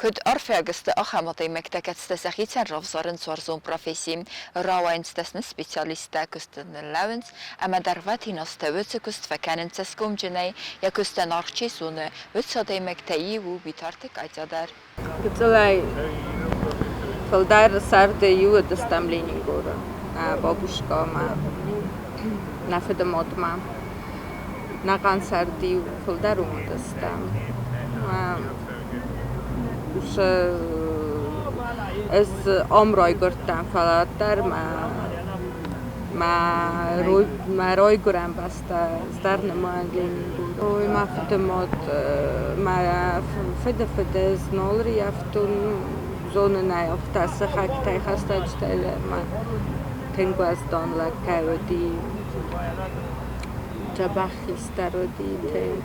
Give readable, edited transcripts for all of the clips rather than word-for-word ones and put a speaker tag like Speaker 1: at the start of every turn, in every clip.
Speaker 1: Куыд арфиаг сты ахӕм адӕймӕгтӕ, кӕцытӕ сӕхицӕн равзарынц уарзон професси, рауайынц дӕсны специалисттӕ, куысты ныллӕууынц ӕмӕ дӕргъвӕтин азты уыцы куыст фӕкӕнынц цӕсгомджынӕй, йӕ куыстӕн аргъ чи зоны, уыцы адӕймӕгтӕй иу у Битарты Катя дӕр.
Speaker 2: Гыццылӕй фылдӕр царды иу уыдыстӕм Ленингоры бабушкамӕ, нӕ фыды мадмӕ. Нӕхъӕн сӕрд-иу фылдӕр уым уыдыстӕм. Ӕз ам райгуырдтӕн, фӕлӕ уӕддӕр мӕ райгуырӕн бӕстӕ дӕр нымайын Ленингор. Ой, мӕ фыды мад, мӕ фыды фыды ӕз нал ӕрыййӕфтон, зонын ӕй, афтӕ сыхӕгтӕй, хӕстӕджытӕй дӕр мӕ тынг уӕздан лӕг кӕй уыди, дзӕбӕх хистӕр уыди тынг.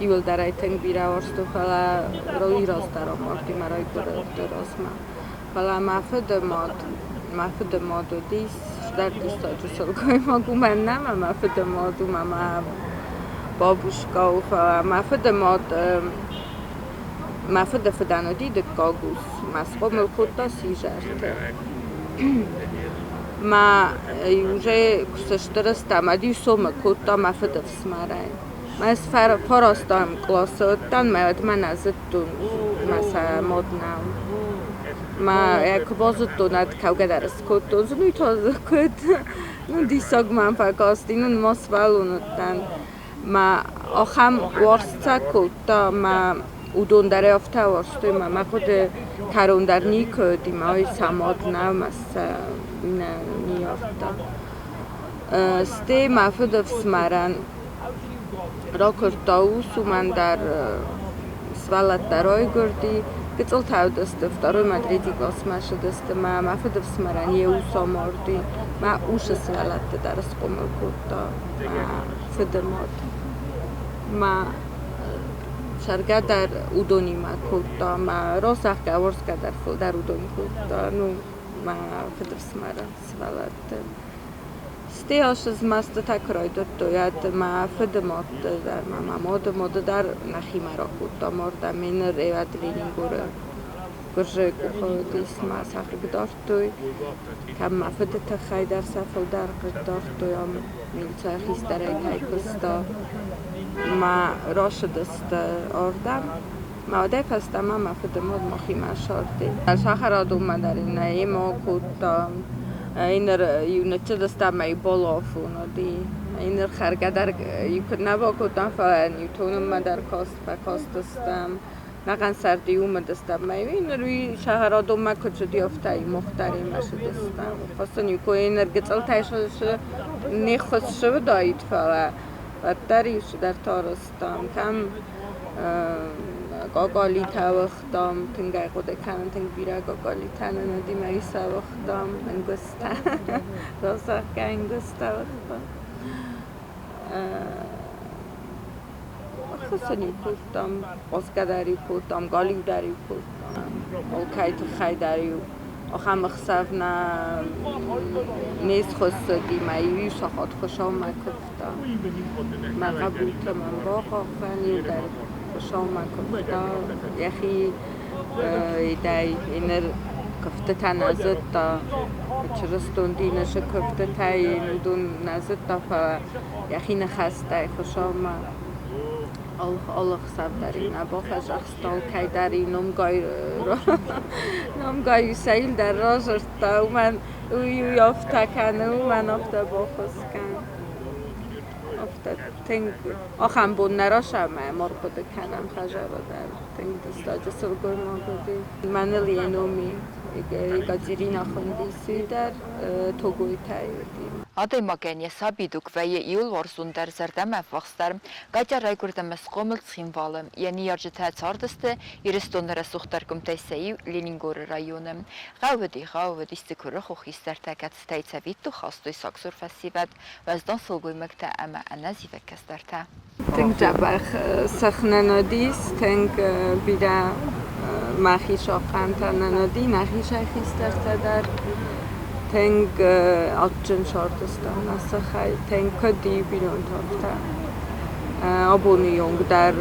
Speaker 2: Иуылдӕр ӕй тынг бирӕ уарзтон, фӕлӕ уый раздӕр амарди мӕ райгуырды размӕ. Фӕлӕ мӕ фыды мад, мӕ фыды мад уыдис стыр диссаджы сылгоймаг, уымӕн нӕ ӕмӕ мӕ фыды мад у, мӕ бабушка у, фӕлӕ мӕ фыды мад мӕ фыды фыдӕн уыди дыккаг ус, мӕ схъомыл кодта сидзӕрты. Мӕ уже куы сыстыр стӕм, уӕд иу сомы кодта мӕ фыды фсымӕрӕй. Мӕ ӕз фарастӕм къласы уыдтӕн, мӕ уӕдмӕ нӕ зыдтон, мӕ сӕ мад нӕу. Мӕ йӕ куы базыдтон, уӕд кӕугӕ дӕр скодтон. Зын та куыд? Ну, диссаг мӕм фӕкасти, ну, ма сывӕллон уыдтӕн. Мӕ ахӕм уарзт сӕ кодта, мӕ уыдон дӕр афтӕ уарзтой, мӕ мӕ хъуыды кӕрон дӕр никуы уыди, мӕ уый сӕ мад нӕу, мӕ сӕ нӕ ныййардта. Стӕй мӕ фыды ӕфсымӕрӕн ракуырдта ус, уымӕн дӕр сывӕллӕттӕ райгуырди. Гыццылтӕ уыдысты, второй мӕ третий классмӕ ссыдысты. Мӕ мӕ фыды ӕфсымӕрӕн йӕ ус амарди. Мӕ усы сывӕллӕтты дӕр схъомыл кодта мӕ фыды мад. Мӕ цӕргӕ дӕр уыдонимӕ кодта, мӕ росахгӕ, уарзгӕ дӕр фылдӕр уыдон кодта. Ну, мӕ фыды фсымӕры сывӕллӕтты. Стӕй ацы змӕстытӕ куы райдыдтой, уӕд мӕ фыды мад дӕр, мӕ мады мад дӕр нӕхимӕ ракодта ардӕм. Ныр уӕд Ленингоры гуырдзыйы къухы уыдис, мӕ сӕ хъыгдардтой. Кӕм мӕ фыды тыххӕй дӕр сӕ фылдӕр хъыгдардтой, ам милицӕйы хистӕрӕй кӕй куыста. Мӕ рацыдысты ардӕм. Мӕ уӕдӕй фӕстӕмӕ мӕ фыды мад мӕхимӕ ссардтой. Сахарадонмӕ дӕр ын нӕ йемӕ акодта. Иннӕ иу ныццыдыстӕм ӕй балафон уыди. Иннӕ хӕргӕ дӕр иу куыд нӕ бакодтам, фӕлӕ иу тонынмӕ дӕр фӕкастыстӕм. Нӕхъӕн сӕрды иумӕ уыдыстӕм. Ныр уый сахарадонмӕ куыд цыди, афтӕ мах дӕр имӕ цыдыстӕм. Хӕссын иу кой ныр гыццылтӕй не ххуыс уыдаид, фӕлӕ уӕддӕр-иу цыдӕртӕ арӕзтам. Кӕм гоголитӕ уагътам, тынг ӕй хъуыды кӕнын, тынг бирӕ гоголитӕ нын уыди, мӕ сӕ уагътам, ӕнгузтӕ, росахгӕ ӕнгузтӕ уагътам. Хӕссын-иу кодтам, хъазгӕ дӕр-иу кодтам, галиу дӕр-иу кодтам. Алкӕй тыххӕй дӕр-иу ахӕм ӕхсӕв нӕ не схуыссыди, мӕ-иу сахат Хуыцаумӕ куывта. Мӕ хъӕбултӕ мӕм бахъахъхъӕн-иу дӕр Хуыцаумӕ куывта. Йӕхи идӕй ныр куывтытӕ нӕ зыдта, чырыстон дины цы куывтытӕ и, уыдон нӕ зыдта, фӕлӕ йӕхи ныхӕстӕй Хуыцаумӕ алы ӕхсӕв дӕр ин ӕ бафӕдзӕхста, кӕйдӕр ин номгай номгай усӕй дӕр радзырдта, уымӕн уый афтӕ кӕны, уымӕн афтӕ баххуыс кӕн. Афтӕ тынг ахӕм бон нӕ расамӕ ма рхъуыды кӕнӕм хӕдзары дӕр. Тынг диссаджы сылгоймаг уыди. Мӕныл йӕ номи Екатерина хуындис дӕр Тогойтӕй уыди.
Speaker 1: Адӕймагӕн йӕ сабидуг вӕййы иуыл уарзондӕр, зӕрдӕмӕ ӕввахсдӕр. Катя райгуырд ӕмӕ схъомыл Цхинвалы. Йӕ ныййарджытӕ цардысты Ирыстоны рӕсугъддӕр къуымтӕй сӕ иу Ленингоры районы. Гъӕу уыди, гъӕу уыдис цыкуры хох хистӕртӕ, кӕцытӕй цӕвиттон хастой сагсур фӕсивӕд, уӕздан сылгоймӕгтӕ ӕмӕ ӕнӕзивӕг кӕстӕртӕ.
Speaker 2: Тынг дзӕбӕх сӕхнӕн уыдис, тынг бирӕ мӕхи сахъхъӕнтӕ нын уыди, нӕхи хистӕртӕ дӕр. Тынг адджын цардыстӕм нӕ сыхӕй, тынг куыд и бинонтӕ, афтӕ. Абоны онг дӕр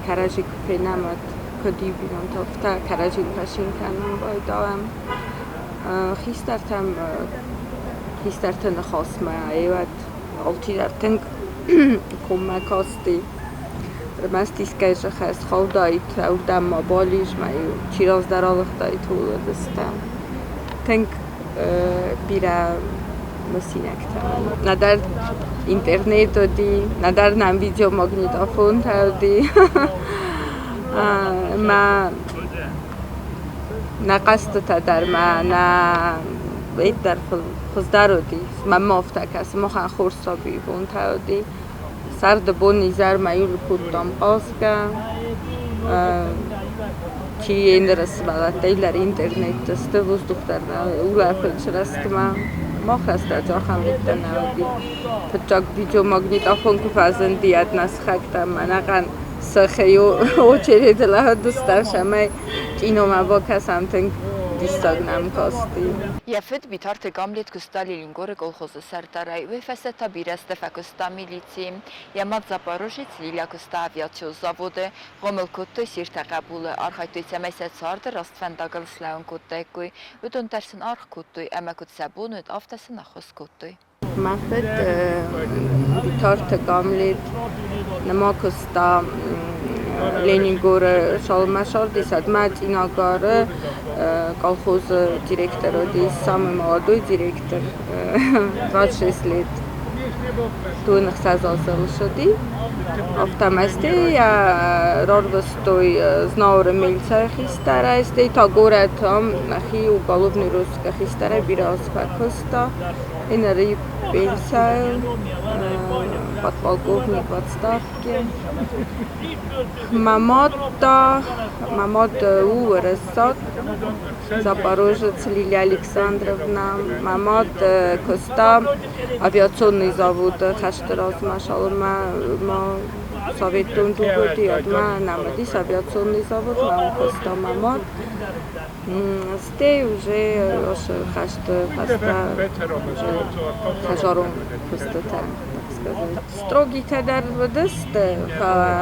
Speaker 2: кӕрӕдзи куы фенӕм, уӕд Куыд иу бинонтӕ, афтӕ кӕрӕдзийыл фӕцин кӕнын байдайӕм. Хистӕртӕм хистӕрты ныхасмӕ аивад алчидӕр тынг коммӕ касти. Ӕрмӕст искӕй зӕххӕй схаудаид, ӕвдӕм ма бализ, ма-иу чи раздӕр алыгъдаид, ууыл Тынг бирӕ мысинӕгтӕ. Нӕдӕр интернет уыди, нӕдӕр нӕм видеомагнитофонтӕ уыди. Мӕ нӕ хъӕзтытӕ дӕр ма нӕ дӕр хуыздӕр уыди. Мӕнмӕ афтӕ кӕсы, махӕн хорз сабийы бонтӕ уыди. Сӕрды бон изӕрмӕ-иу кодтам хъазгӕ. Чи сывӕллӕттӕ дӕр интернетты сты, воздух дӕр нӕ улӕфынц рӕстмӕ. Мах рӕстӕджы ахӕм уыдтӕ нӕ уыди. Фыццаг видеомагнитофон куы фӕзынди, ӕд нӕ сыхӕгтӕ мӕнӕхъӕн сӕхи очереды лӕууыдыстӕм, цӕмӕй киномӕ бакӕсӕм, тынг диссаг нӕм касти.
Speaker 1: Йӕ фыд Битарты Гамлет куыста Ленингоры колхозы сӕрдарӕй, уый фӕстӕ та бирӕ азты фӕкуыста милицийы. Йӕ мад Запорожец Лиля куыста авиацион заводы, хъомыл кодтой се ртӕ хъӕбулы, архайдтой, цӕмӕй сӕ царды раст фӕндагыл слӕууын кодтаиккой. Уыдон дӕр сын аргъ кодтой ӕмӕ куыд сӕ бон уыд, афтӕ сын ӕххуыс кодтой.
Speaker 2: Мӕ фыд Битарты Гамлет нырма куыста Ленингоры Салмӕсардисадмӕ Цъинагары колхозы директор уыдис, самый молодой директор, 26 лет. 26 азы ссыди. Афтӕмӕй йӕ рарвыстой Знауыры милицӕйы хистӕрӕй, стӕй та горӕты ам нӕхи уголовный розыскы хистӕрӕй бирӕ аз фӕкуыста. Иннӕ пенсияйыл, подполковник в отставке. Мӕ мад та, мӕ мад у уырыссаг, Запорожец Лилия Александровна. Мӕ мад куыста авиационный заводы хӕсты размӕ цалынмӕ ма советон дуг уыди, уӕдмӕ нӕм уыдис авиационный завод, мӕ куыста мӕ мад. Стӕй уже хӕсты фӕстӕ уже хӕдзарон куыстытӕ, так сказать. Строгитӕ дӕр уыдысты, фӕлӕ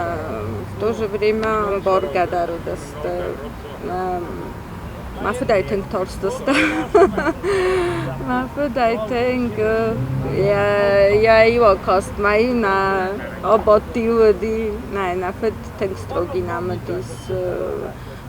Speaker 2: в то же время ӕмбаргӕ дӕр уыдысты. Мӕ фыдӕй тынг тарстысты. Мӕ фыдӕй тынг йӕ иу акастмӕ-иу нӕ абадти уыди. Нӕ, нӕ фыд тынг строгий нӕм уыдис.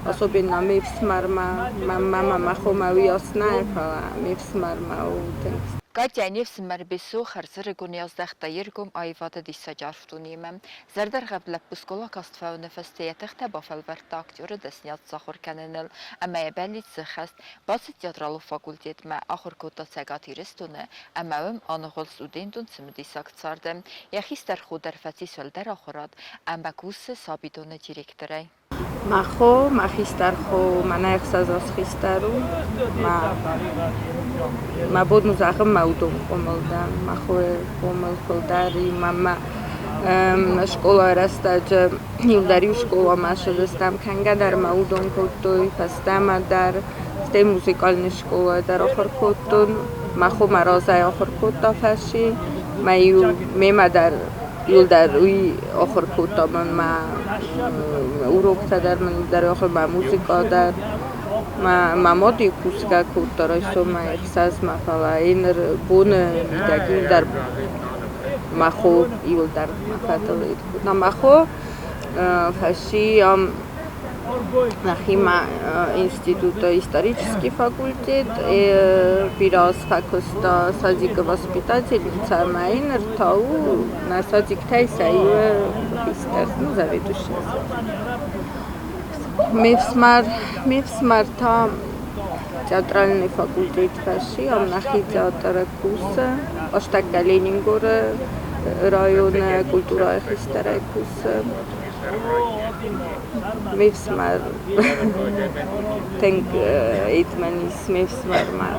Speaker 2: Особенно ме фсымӕрмӕ, мӕ мамӕ мӕ хомӕ уыйас нӕ, фӕлӕ ме фсымӕрмӕ у тынг.
Speaker 1: Катя не фсымӕр Бесо хӕрзӕрыгон аздӕхта йе ргом аивады диссаджы арф дунемӕ. Зӕрдӕргъӕвд лӕппу скъола каст фӕуыны фӕстӕ йӕ тыхтӕ бафӕлвӕрдта актеры дӕсныйад сахуыр кӕныныл ӕмӕ йӕ бӕллиц сыххӕст. Бацыд театралон факультетмӕ, ахуыр кодта Цӕгат Ирыстоны ӕмӕ уым аныгъуылд студентон цымыдисаг царды. Йӕ хистӕр хо дӕр фӕцис уӕлдӕр ахуырад ӕмӕ кусы сабидоны директорӕй.
Speaker 2: Мӕ хо, мӕ хистӕр хо, мӕнӕй 6 аз хистӕр у. Мӕ, мӕ бон у зӕгъын, мӕ уыдон хъомыл дӕн. Мӕ хойы хъомыл фылдӕр и мӕ скъолайы рӕстӕджы иудӕр-иу скъоламӕ ссыдыстӕм, кӕнгӕ дӕр мӕ уыдон кодтой, фӕстӕмӕ дӕр. Стӕй музыкальный скъолайы дӕр ахуыр кодтон. Мӕ хо мӕ разӕй ахуыр кодта фӕси. Мӕ-иу мемӕ дӕр иуылдӕр уый ахуыр кодта мӕн мӕ уроктӕ дӕр мын дӕр ахуыр мӕ музыкӕ дӕр. Мӕ мӕ мад-иу кусгӕ кодта райсомӕй ӕхсӕзмӕ, фӕлӕ ныр боны мидӕг иуылдӕр мӕ хо иуылдӕр мӕ фӕдыл кодта. Мӕ хо фӕци нӕхимӕ институты исторический факультет, бирӕ аз фӕкуыста садикы воспитательницӕ ӕмӕ ныр та у нӕ садиктӕй сӕ иуы хистӕр, ну, заведующая. Ме фсымӕр та театральный факультет фӕци, ам нӕхи театры кусы, астӕккӕ Ленингоры районы культурӕйы хистӕрӕй кусы. Ме фсымӕр тынг итмӕн ис ме фсымӕрмӕ.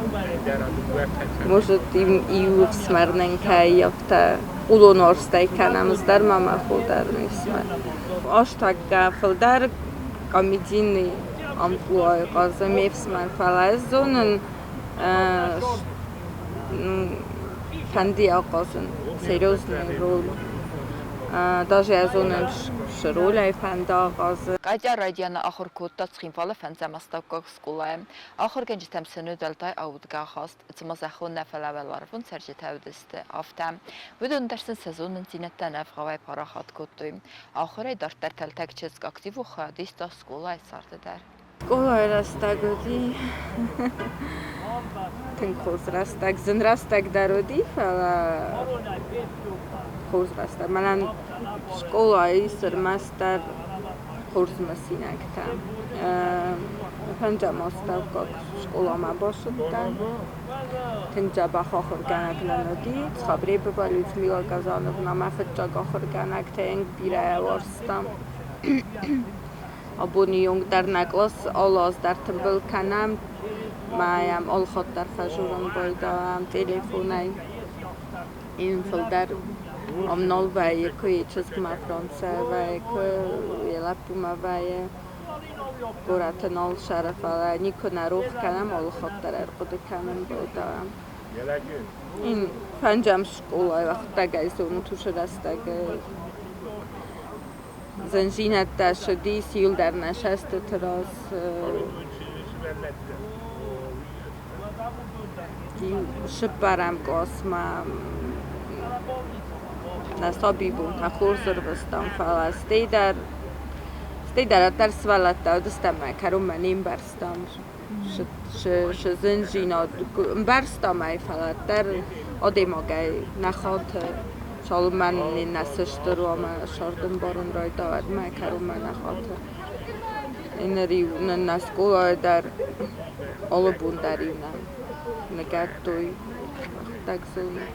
Speaker 2: Может, иу ӕфсымӕр нын кӕй афтӕ хъулон уарзтӕй кӕнӕм, ӕз дӕр ма мӕ хо дӕр ме фсымӕр. Астӕккӕ фылдӕр комедийный амплуайы хъазы ме фсымӕр, фӕлӕ ӕз зонын, фӕнды йӕ ахъазын серьезный роль. Даже ӕ ролӕй фӕнда гъазы.
Speaker 1: Катя райдианы ахуыр кодта Цхинвалы фӕндзӕм астӕуккаг скъолайы. Ахуыргӕнджытӕм сын уӕлдай аудгӕ ахаст, цыма зӕххон нӕ, фӕлӕ уӕларвон цӕрджытӕ уыдысты, афтӕ. Уыдон дӕр сын сӕ зонындзинӕдтӕ ӕнӕвгъауӕй парахат кодтой. Ахуырӕй дарддӕр тӕлтӕг чызг активон хайад иста скъолайы царды дӕр.
Speaker 2: Скъолайы рӕстӕг уыди тынг хорз рӕстӕг, зын рӕстӕг дӕр уыди, фӕлӕ хорз рӕстӕг. Мӕнӕн скъолайы ис ӕрмӕстдӕр хорз мысинӕгтӕ. Фӕндзӕм астӕуккаг скъоламӕ бацыдтӕн. Тынг дзӕбӕх ахуыргӕнӕг нын уыди. Цхабребова Людмила Газановна мӕ фыццаг ахуыргӕнӕг, тынг бирӕ йӕ уарзтам. Абоны онг дӕр нӕ кълас алы аз дӕр тымбыл кӕнӕм, ма йӕм алы хатт дӕр фӕзурын байдайӕм телефонӕй. Ин фылдӕр ам нал вӕййы, куы йӕ чызгмӕ Францӕй вӕййы, куы йӕ лӕппумӕ вӕййы. Горӕты нал сӕры, фӕлӕ никуы нӕ рох кӕнӕм, алы хатт дӕр ӕрхъуыды кӕнын байдайӕм. Ин фӕндзӕм скъолайы уӕхтӕгӕй зонут уыцы рӕстӕг зындзинӕдтӕ ссыдис, иуылдӕр нӕ сӕстыты раз. Цыппӕрӕм къласмӕ нӕ сабибонтӕ хорз ӕрвыстам, фӕлӕ стӕй дӕр ӕддӕр сывӕллӕттӕ уыдыстӕм ӕмӕ кӕронмӕ не мбӕрстам цы зындзинад. Ӕмбӕрстам ӕй, фӕлӕ ӕддӕр адӕймагӕй нӕ хаты. Цалынмӕ нӕ сыстыр уа ӕмӕ сӕрд ӕмбарын райда, уӕдмӕ кӕронмӕ нӕ хаты. Ныр-иу нын нӕ скъолайы дӕр алы бон дӕр-иу нӕ ныгӕдтой хъуыддаг зоны.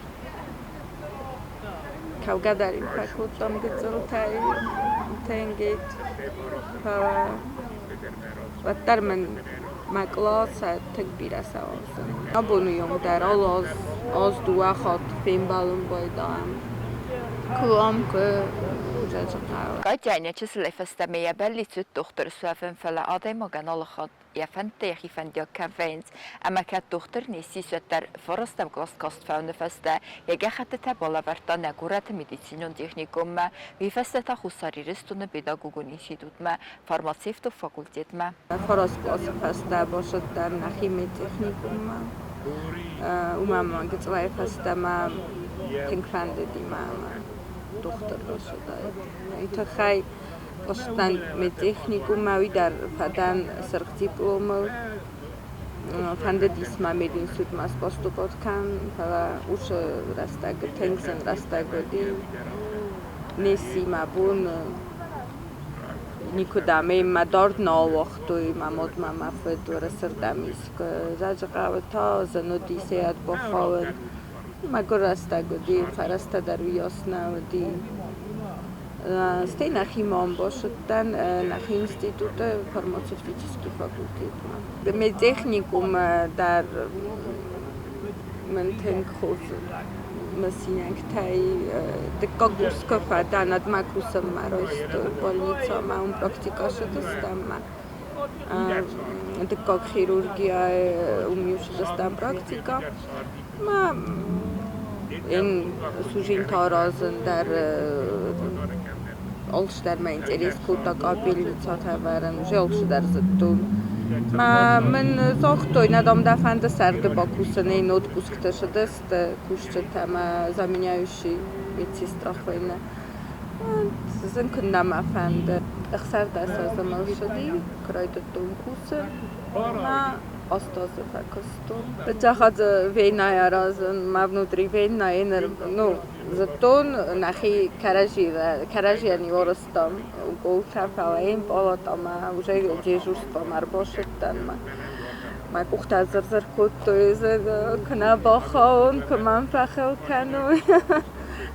Speaker 2: Кӕугӕ дӕр-иу фӕкодтам гыццылтӕй тенгет, фӕлӕ уӕддӕр мын мӕ къласӕй тынг бирӕ цӕуылдзӕн. Абоны онг дӕр алы аз, аз дыууӕ хатт фембӕлын байдайӕм. Куы ам, куы Дзӕуджыхъӕуы.
Speaker 1: Катя чысылӕй фӕстӕмӕ йӕ бӕллиц уыд дохтыр суӕвын, фӕлӕ адӕймагӕн алы хатт йӕ фӕндтӕ йӕхи фӕндиаг кӕм вӕййынц, ӕмӕ кӕд дохтыр не ссис, уӕддӕр фарӕстӕм кълас каст фӕуыны фӕстӕ йӕ гӕххӕттытӕ балӕвӕрдта нӕ горӕты медицинон техникуммӕ, уый фӕстӕ та Хуссар Ирыстоны педагогон институтмӕ, фармацевтон факультетмӕ.
Speaker 2: Фараст къласы фӕстӕ бацыдтӕн нӕхи медтехникуммӕ. Уымӕ ма гыццылӕй фӕстӕмӕ тынг фӕндыди мӕ дохтыр рацыдаид. Уый тыххӕй бацыдтӕн медтехникуммӕ, уый дӕр фӕдӕн сырх дипломыл. Фӕндыдис мӕ мединститутмӕ поступать кӕнын, фӕлӕ уыцы рӕстӕг тынг зын рӕстӕг уыди. Не сси мӕ бон никуыдӕм ӕй мӕ дард нӕ ауагътой, мӕ мад мӕ мӕ фыд Уӕрӕсердӕм искуы Дзӕуджыхъӕуы та зын уыди сӕ бахауын. Мӕгуыр рӕстӕг уыди, фӕрӕзтӕ дӕр уыйас нӕ уыди. Стӕй нӕхимӕ ам бацыдтӕн, нӕхи институты фармацевтический факультетмӕ. Медтехникум дӕр мын тынг хорз мысинӕгтӕй дыккаг курс куы фӕдӕн, уӕд кусынмӕ райстой больницӕмӕ, уым практикӕ цыдыстӕм ӕмӕ дыккаг хирургияйы уым-иу цыдыстӕм практикӕ. Мӕ ин служинтӕ аразын дӕр алцыдӕр мӕ интерес кодта капельницӕтӕ ӕвӕрын, уже алцыдӕр зыдтон. Мӕ мын загътой, нӕ дам дӕ фӕнды сӕрды бакусын, ин отпускты цыдысты кусджытӕ мӕ заменяющий медсестра хуыйны. Зын куыннӕ мӕ фӕнды. 16 азы мыл цыди, куы райдыдтон кусын, мӕ 8 азы фӕкуыстон. Фыццаг венӕй аразын, мӕ внутривеннӕйы ныр, ну, зыдтон нӕхи кӕрӕдзийӕн арӕзтам уколтӕ, фӕлӕ йын палатӕмӕ уже дежурствомӕ ӕрбацыдтӕн мӕ мӕ къухтӕ зыр-зыр кодтой, куы нӕ бахауон, куы мӕм фӕхыл кӕной.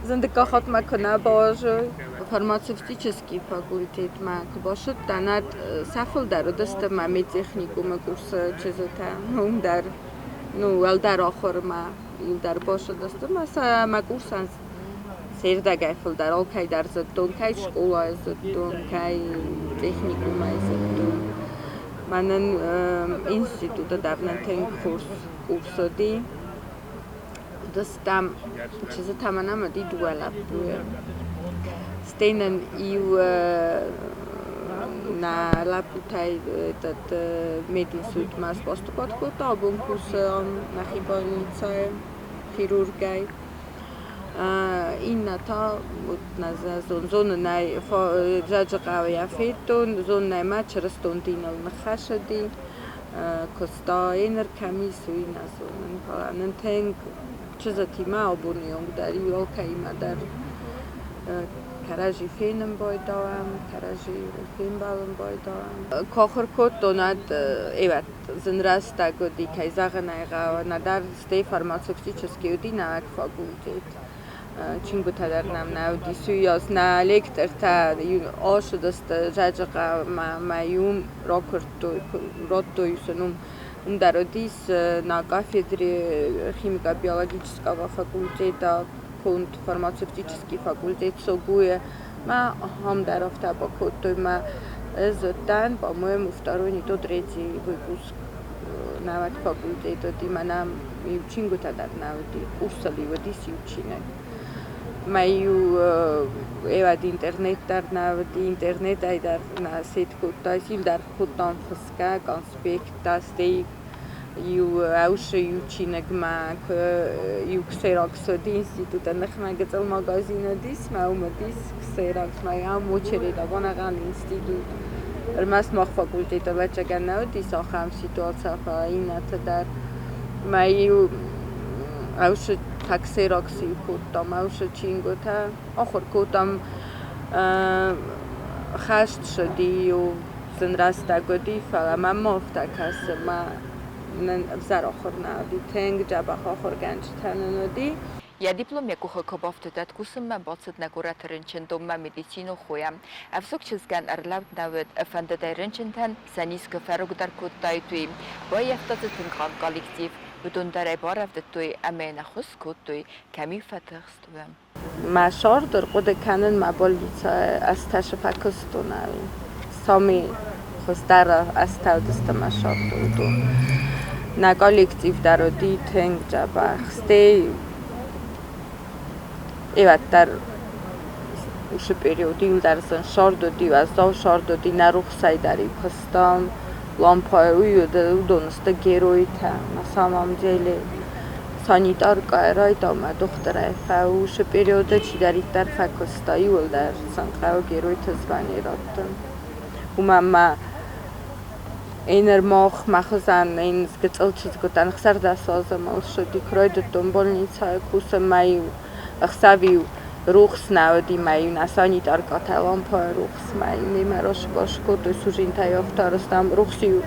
Speaker 2: Зын дыккаг хатт мӕ куы нӕ бауарзой. Фармацевтический факультетмӕ куы бацыдтӕн, уӕд сӕ фылдӕр уыдысты мӕ медтехникумы курсы чызджытӕ. Уым дӕр, ну, уӕлдӕр ахуырмӕ иу дӕр бацыдысты ӕмӕ сӕ мӕ курсӕн се рдӕгӕй фылдӕр алкӕй дӕр зыдтон, кӕй скъолайы зыдтон, кӕй техникумӕй зыдтон. Мӕнӕн институты дӕр нын тынг хорз курс уыди. Уыдыстӕм чызджытӕ мӕнӕн уыди дыууӕ лӕппуйы. Стӕй нын иу нӕ лӕппутӕй этот мединститутмӕ споступать кодта, абон кусы ам нӕхи больницӕйы хирургӕй. Иннӕ та вот нӕ зонын ӕй, Дзӕуджыхъӕуы йӕ федтон, зонын ӕй мӕ чырыстон диныл ныххӕссыди. Куыста еныр кӕм ис, уый нӕ зонын, фӕлӕ нын тынг чызджытимӕ абоны онг дӕр иу алкӕимӕ дӕр кӕрӕдзи фенын байдауӕм, кӕрӕдзи фембӕлын байдауӕм. Куы ахуыр кодтон, уӕд ӕвӕд зын рӕстӕг уыди, кӕй зӕгъын ӕй хъӕуы, нӕдӕр стӕй фармацевтический уыди нӕуӕг факультет. Чингуытӕ дӕр нӕм нӕ уыдис, уыйас нӕ лектортӕ ацыдысты Дзӕуджыхъӕумӕ ӕмӕ уым ракуырдтой, радтой сын уым. Уым дӕр уыдис нӕ кафедре химико-биологического факультета конд фармацевтический факультет СОГУ-йы. Мӕ ахӕм дӕр афтӕ бакодтой мӕ ӕз уыдтӕн, по-моему, второй, не то третий выпуск нӕуӕг факультет уыди, мӕнӕ иу чингуытӕ дӕр нӕ уыди, курсыл-иу уыдис иу чиныг. Мӕ-иу ӕвӕд интернет дӕр нӕ уыди, интернетӕй дӕр нӕ сет кодта, иу дӕр кодтам фысгӕ, конспекттӕ, стӕй иу ӕусы иу чиныгмӕ иу ксерокс уыди институты ныхмӕ гыццыл магазин уыдис, мӕ уым уыдис ксерокс, мӕ ам очередь абонӕгъӕн институт. Ӕрмӕст мах факультеты ӕвӕццӕгӕн нӕ уыдис ахӕм ситуаци, фӕлӕ иннӕты дӕр. Мӕ-иу ӕусы та ксерокс-иу кодтам, ӕусы чингуытӕ ахуыр кодтам. Хӕст ссыди-иу, зын рӕстӕг уыди, фӕлӕ мӕм афтӕ кӕсы, мӕ нын ӕвзӕр ахуыр нӕ уыди, тынг дзӕбӕх ахуыргӕнджытӕ нын уыди.
Speaker 1: Йӕ диплом йӕ къухы куы бафтыд, уӕд кусынмӕ бацыд нӕ горӕты рынчындонмӕ медицинон хойӕ. Ӕвзонг чызгӕн ӕрлӕуд нӕ уыд, фӕндыд ӕй рынчынтӕн сӕ низ куы фӕрогдӕр кодтаид, уый. Баййӕфта дзы тынг хъарм коллектив. Уыдон дӕр ӕй барӕвдыдтой ӕмӕ йын ӕххуыс кодтой, кӕм-иу фӕтыхст, уым.
Speaker 2: Мӕ сӕрдӕр хъуыды кӕнын мӕ больницӕйы ӕстӕсы фӕкуыстон ӕви сами хуыздӕр астӕудысты мӕ сӕрды уыдон. Нӕ коллектив дӕр уыди тынг дзӕбӕх. Стӕй ӕвӕддӕр уыцы период иуылдӕр сын сӕрд уыди, уӕззау сӕрд уыди, нӕ рухсӕй дӕр-иу куыстам. Лампӕйы уый уыдон сты геройтӕ на самом деле. Санитаркӕйы райдамӕ дохтырӕй фӕусы периоды чидӕриддӕр фӕкуыста, иууылдӕр сын хъӕуы геройты звани раттын. Уымӕн ма ӕнӕр мах мӕ хуызӕн ӕн гыццыл чызгуытӕн 16 азы ссыди, куы райдыдтон больницӕйы кусын, мӕ-иу ӕхсӕв-иу рухс нӕ уыди, мӕ-иу нӕ санитаркӕтӕ лампӕйы рухсмӕ-иу немӕ расыбас кодтой, сужинтӕй афтӕ арӕзтам, рухс-иу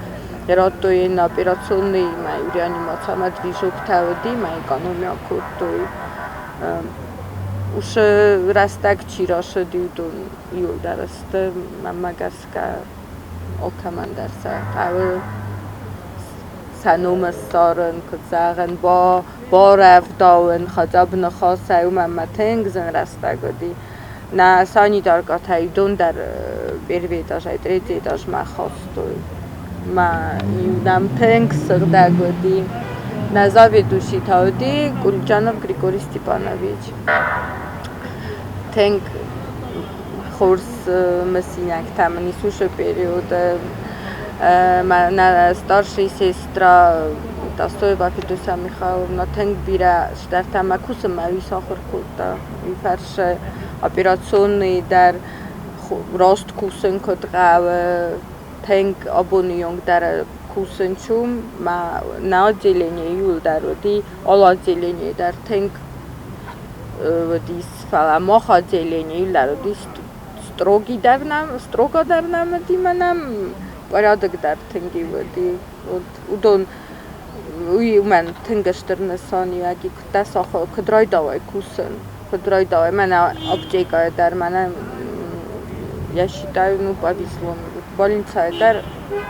Speaker 2: радтой йын операционный мӕ реанимацимӕ движоктӕ уыди, мӕ экономия кодтой. Уыцы рӕстӕг чи рацыди, уыдон иуылдӕр сты, мӕнмӕ гӕсгӕ, алкӕмӕн дӕр сӕ хъӕуы сӕ номы ссарын, куыд зӕгъын, барӕвдауын, хотя бы ныхасӕй, уымӕн ӕмӕ тынг зын рӕстӕг уыди. Нӕ санитаркӕтӕ уыдон дӕр первый этажӕй третий этажмӕ хастой. Мӕ иу нӕм тынг сыгъдӕг уыди. Нӕ заведующий та уыди Кульджанов Григорий Степанович. Тынг хорз мысинӕгтӕ мын ис уыцы периоды. Мӕ старший сестра Достоева Федосия Михайловна тынг бирӕ цыдӕртӕ мӕ кусынмӕ уый сахуыр кодта. Уый фӕрцы операционный дӕр раст кусын куыд хъӕуы, тынг абоны онг дӕр кусын чум. Мӕ нӕ отделение иууылдӕр уыди, алы отделение дӕр тынг уыдис, фӕлӕ мах отделение иууылдӕр уыдис строгий дӕр нӕм, строго дӕр нӕм уыди мӕнӕ порядок дӕр тынг уыди. Уыдон уый уымӕн тынг стыр нысаниуӕг и, куыд дӕ куыд райдауай кусын, куыд райдауай. Мӕнӕ аптекӕйы дӕр мӕнӕ я считаю, ну, повезло. Больницӕйы дӕр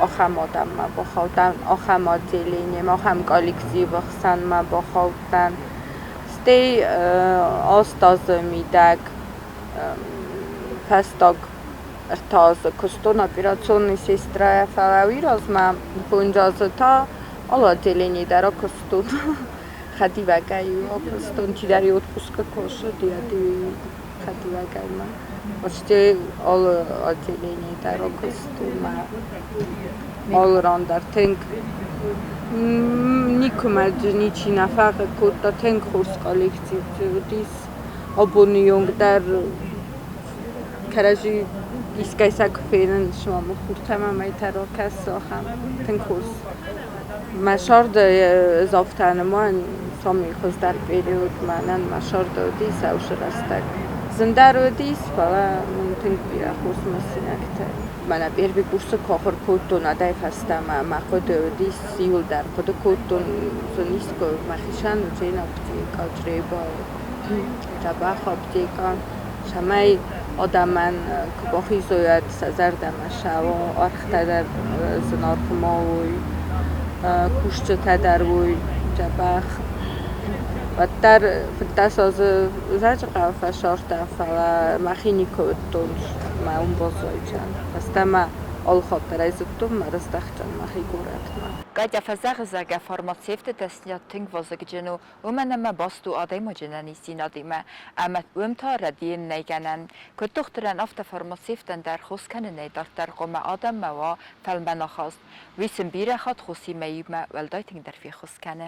Speaker 2: ахӕм адӕммӕ бахаудтӕн, ахӕм отделениемӕ, ахӕм коллективы хсӕнмӕ бахаудтӕн. Стӕй 8 азы мидӕг фӕстаг 3 азы куыстон операционный сестрайӕ, фӕлӕ уый размӕ 5 азы та алы отделенийы дӕр акуыстон. Хӕдивӕгӕй-иу акуыстон, чидӕр-иу отпускы кусы, хӕдивӕгӕй ма. Почти алы отделенийы дӕр окуыстон ма алы ран дӕр тынг никуы мӕ дзы ничи нӕ фӕхъыг кодта, тынг хорз коллектив дзы уыдис. Абоны онг дӕр кӕрӕдзи искӕй сӕ куы фенын, цыма мыл хуртӕ ӕмӕ мӕйтӕ ракӕсы, ахӕм тынг хорз. Мӕ сӕрды ӕз афтӕ нымайын, цӕмӕй хуыздӕр период мӕнӕн мӕ сӕрды уыдис ӕвзӕр рӕстӕг. Зындӕр уыдис, фӕлӕ мын тынг бирӕ хорз мысинӕгтӕ. Мӕнӕ первый курсы куы ахуыр кодтон, уӕдӕй фӕстӕмӕ мӕ хъуыды уыдис, иуылдӕр хъуыды кодтон, сын искуы мӕхицӕн уыдзӕн аптекӕ, чъребайы дзӕбӕх аптекӕ, цӕмӕй адӕмӕн куы бахизой, уӕд сӕ зӕрдӕмӕ цӕуа, ӕргътӕ дӕр зынаргъ ма уой, кусджытӕ дӕр уой дзӕбӕх. Уӕддӕр 15 азы Дзӕуджыхъӕуы фӕсардтӕн, фӕлӕ мӕхи никуы уыдтон, мӕ уым баззайдзӕн. Фӕстӕмӕ алы хатт дӕр ӕй зыдтон, мӕ рыздӕхтӕн мӕхи горӕтмӕ.
Speaker 1: Катя фӕзӕгъы, зӕгъгӕ, фармацевты дӕсныйад тынг вазыгджын у, уымӕн ӕмӕ баст у адӕймаджы ӕнӕниздзинадимӕ, ӕмӕ уым та рӕдийын нӕй гӕнӕн. Куыд дохтырӕн, афтӕ фармацевтӕн дӕр хос кӕнынӕй дарддӕр хъуамӕ адӕммӕ уа фӕлмӕн ахаст. Уый сын бирӕ хатт хосимӕ иумӕ уӕлдай тынгдӕр феххуыс кӕны.